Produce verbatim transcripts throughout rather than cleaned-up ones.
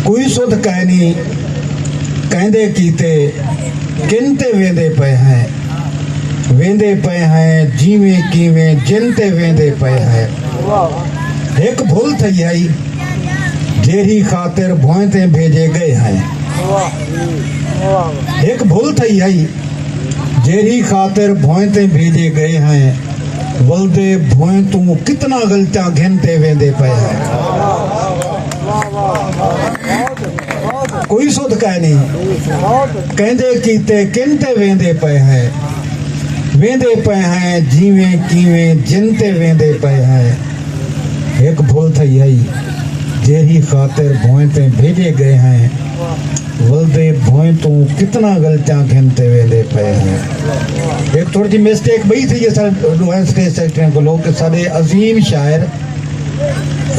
کوئی سدھ کائنی کیندے کیتے، کن تے ویندے پئے ہیں، ویندے پئے ہیں، جیویں کیویں جن تے ویندے پئے ہیں۔ ہک بھل تھئی ہئی، جیرھی خاطر بھوئیں تے بھیجے ڳئے ہیں۔ ہک بھل تھئی ہئی، جیرھی خاطر بھوئیں تے بھیجے ڳئے ہیں، ولدے بھوئیں توں کتنا غلطیاں گھن تے ویندے پئے ہیں۔ کوئی سدھ کائنی کیندے کیتے، کن تے ویندے پئے ہیں، ویندے پئے ہیں، جیویں کیویں جن تے ویندے پئے ہیں۔ ہک بھل تھئی ہئی، جیرھی خاطر بھوئیں تے بھیجے ڳئے ہیں، ولدے بھوئیں توں کتنا غلطیاں گھن تے ویندے پئے ہیں۔ ہک تھوڑی جی مسٹیک ٻئی تھئی ہے سر، ݙوہیں سٹیج سیکرٹریاں کولوں کہ ساݙے عظیم شاعر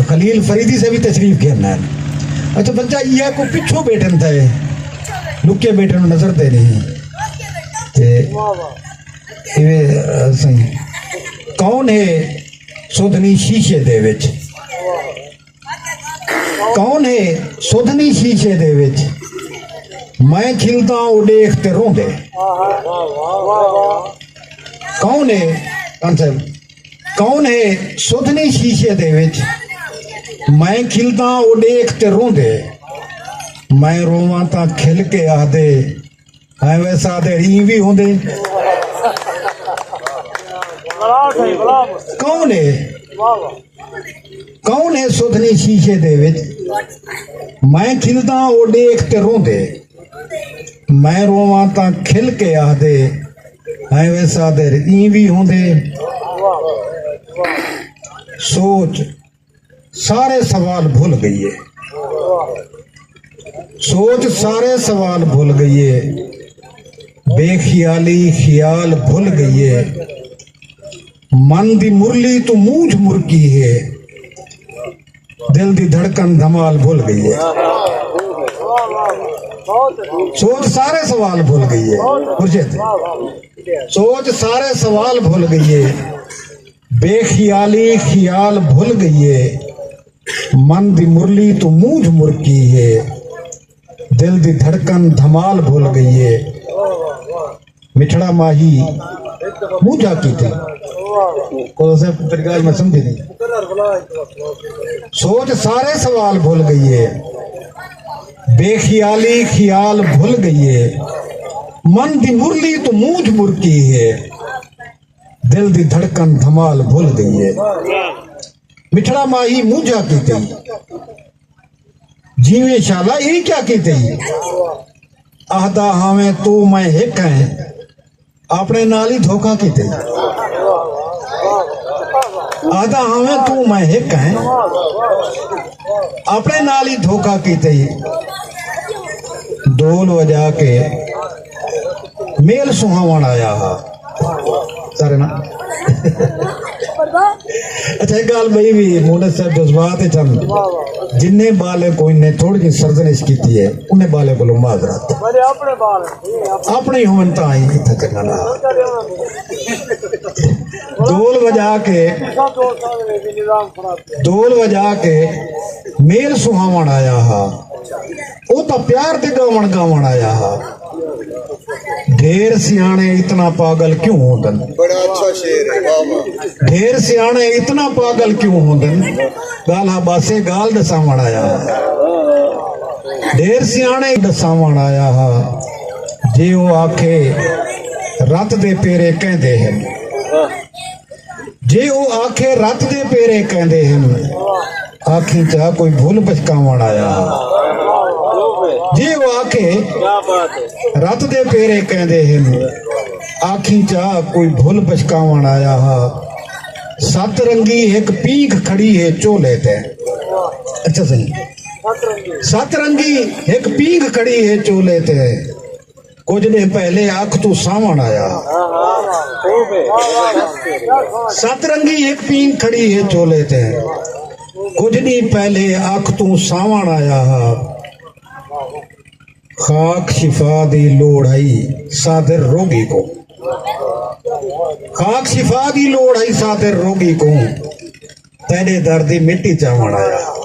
خلیل فریدی صاحب وی تشریف گھن آئن۔ اچھا بچہ، ایہا کو پچھوں ٻیٹھن تے لکے ٻیٹھن نظر تے نہیں۔ تے ایویں، آ، سائیں، کون ہے سدھ نی شیشے دے وچ؟ کون ہے سدھ نی شیشے دے وچ؟ میں کھلداں او ݙیکھ تے روندے۔ کون ہے؟ خان صاحب، کون ہے سدھ نی شیشے دے وچ؟ میں کھلداں او ݙیکھ تے روندے۔ میں روواں تاں کھل کے آہدے، ہائے وے سادے، ایں وی ہوندے۔ کون ہے؟ کون ہے سدھ نی شیشے دے وچ؟ میں کھلداں او ݙیکھ تے روندے۔ میں روواں تاں کھل کے آہدے، ہائے وے سادے، ایں وی ہوندے۔ سوچ سارے سوال بھل ڳئی ہے۔ سوچ سارے سوال بھل ڳئی ہے۔ بے خیالی خیال بھل ڳئی ہے۔ من دی مرلی توں مونجھ مرکی ہے۔ دل دی دھڑکن دھمال بھل ڳئی ہے۔ سوچ سارے سوال بھل ڳئی ہے۔ مرشد، سوچ سارے سوال بھل ڳئی ہے۔ بے خیالی خیال بھل ڳئی ہے۔ من دی مرلی توں مونجھ مرکی ہے۔ دل دی دھڑکن دھمال بھل ڳئی ہے۔ مٹھڑا ماہی مونجھا کیتے۔ قاضی صاحب، تیری ڳالھ میں سمجھی نہیں۔ سوچ سارے سوال بھل ڳئی ہے۔ بے خیالی خیال بھل ڳئی ہے۔ من دی مرلی توں مونجھ مرکی ہے۔ دل دی دھڑکن دھمال بھل ڳئی ہے۔ مٹھڑا ماہی مونجھا کیتے، جیویں شالا ایں کیا کیتے؟ آہدا ہاویں توں میں ہک ہیں، اپݨے نال ہی دھوکا کیتے۔ آہدا ہاویں توں میں ہک ہیں، اپݨے نال ہی دھوکا کیتے۔ ڈھول وڄا کے میل سہاوݨ آیا ہا۔ سارے نا۔ اچھا، ہک ڳالھ ٻئی وی، مونس صاحب جذبات وچ ہن۔ جنہیں ٻالیں کوں انہیں تھوڑی جی سرزنش کیتی ہے، انہیں ٻالیں کولوں معذرت۔ اپݨے ہون تاں ہی اتھاں چنڳا نہ۔ ڈھول وڄا کے، ڈھول وڄا کے میل سہاوݨ آیا ہا۔ او تاں پیار دے ڳاوݨ ڳاوݨ آیا ہا۔ ڈھیر سیاݨے اتنا پاگل کیوں ہوندن؟ بڑا اچھا شعر ہے، واہ واہ۔ ڈھیر سیاݨے اتنا پاگل کیوں ہوندن؟ ڳالھا ٻاسے ڳالھ ݙساوݨ آیا ہا۔ ڈھیر سیاݨے ݙساوݨ آیا ہا۔ جے او آکھے رت دے پیرے کیندے ہن۔ جے او آکھے رت دے پیرے کیندے ہن، آکھیں چا کوئی بھل بچکاوݨ آیا ہا۔ جے او آکھے رت دے پیرے کیندے ہن، آکھیں چا کوئی بھل بچکاوݨ آیا ہا۔ ست رنگی ہک پینگھ کھڑی ہے چولے تے۔ اچھا سائیں۔ ست رنگی ہک پینگھ کھڑی ہے چولے تے۔ کجھ ݙینہہ پہلے اکھ توں ساوݨ آیا۔ ست رنگی ہک پینگھ کھڑی ہے چولے تے۔ کجھ ݙینہہ پہلے اکھ توں ساوݨ آیا ہا۔ خاک شفا دی لوڑ ہئی صادر روڳی کوں۔ خاک شفا دی لوڑ ہئی صادر روڳی کوں۔ میݙے در دی مٹی چاوݨ آیا۔